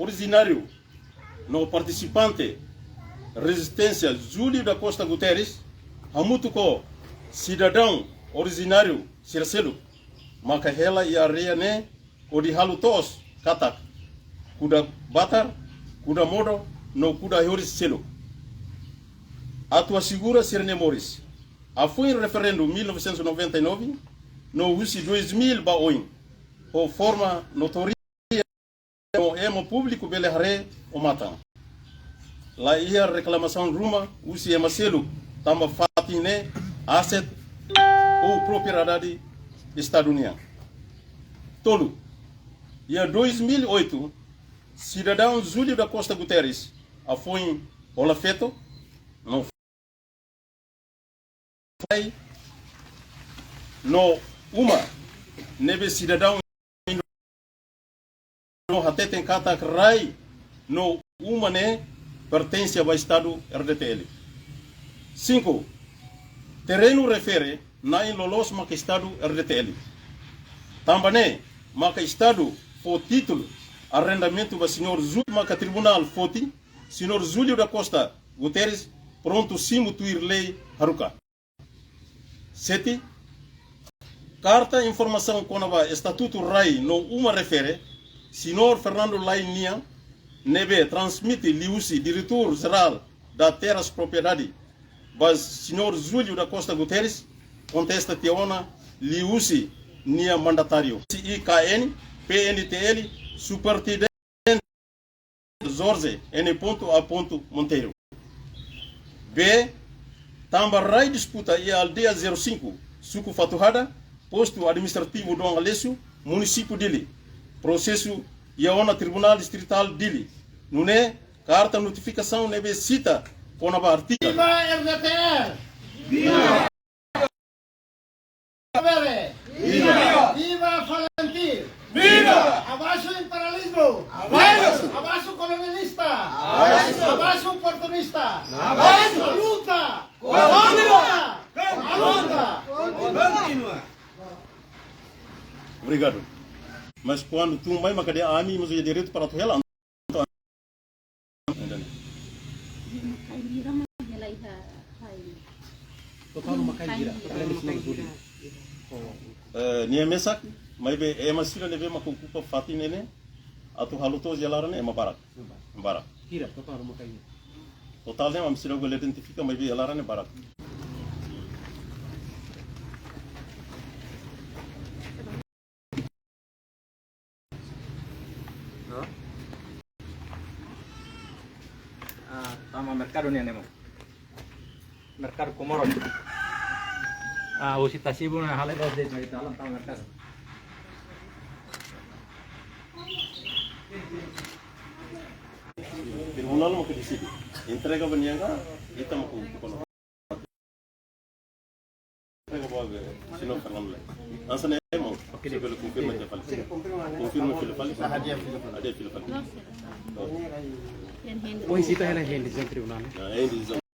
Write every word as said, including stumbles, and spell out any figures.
orijináriu no partisipante rezisténsia Júlio da Costa Guterres, hamutuk ho sidadaun orijináriu sira seluk, maka hela iha área ne'e hodi halo to'os katak kuda batar, kuda modo, no kuda ai-horis seluk, atu asegura sira-nia moris. Hafoin referendu mil novecentos e noventa e nove, no husi dois mil ba oin, ho forma notória, no ema públiku bele haree ho matan. La iha reklamasaun ruma husi ema seluk tanba fatin ne'e aset ou propriedade Estadu nian. Tolu, iha dois mil e oito, sidadaun Júlio da Costa Guterres hafoin hola feto, no rai no uma ne'ebé sidadaun no hateten katak rai no uma ne'e pertense ba Estadu R D T L. Cinco, terrenu refere na'in loloos maka Estadu R D T L. Tanba ne'e maka Estadu fó títulu arrendamentu ba señór Júlio, maka tribunál foti, señór Júlio da Costa Guterres prontu simu tuir lei haruka. Sete, karta informasaun kona-ba estatutu rai no uma refere, señór Fernando Lay nian, ne'ebé transmite liuhusi Diretór Jerál da Terras Propriedade ba señór Júlio da Costa Guterres, kontesta tiha ona liuhusi nia mandatáriu. I K N, P N T L, Superintendente Jorge N. A. Monteiro. B, tanba rai disputa iha aldeia zero cinco, suku Fatuhada, postu administrativu Dom Aleixo, munisípiu Dili. Prosesu iha ona Tribunál Distritál Dili. Nune'e, karta notifikasaun ne'ebé sita kona-ba artigu. Viva R D T L! Viva! Bele. Viva! Viva Falintil! Viva! Abaixo imperialismo! Abaixo! Abaixo colonialista! Abaixo! Abaixo oportunista! Abaixo! Luta! Continua! Luta! Continua! Obrigadu. Mas kuandu tun mai maka dehan ami mós iha direitu para atu hela. Totál uma kain hira? Totál uma kain hira? Eh, nia mesak, maibé ema sira ne'ebé maka okupa fatin ne'e ne'e, atu halo to'os iha laran ne'e ema barak. Barak. Hira, totál uma kain hira? Totál ne'e ami sira bele identifika, maibé iha laran ne'e barak. No? Ah, tama merkadu nian ema. Merkadu Komoro. Ah, husi Tasibu ona halo dos de mai dalam tama merkadu. Tribunál maka deside. Entrega ba nia ka, ita maka okupa. Entrega ba, eh, señór Fernando Lay. Hanesan ne'e, irmaun. Oke, se bele konfirma tiha fali. Konfirma fila fali. Hadi'a fila fali. Hadi'a fila fali. Ohin sita hela hein desizaun tribunál, ne'e? Ah, hein desizaun.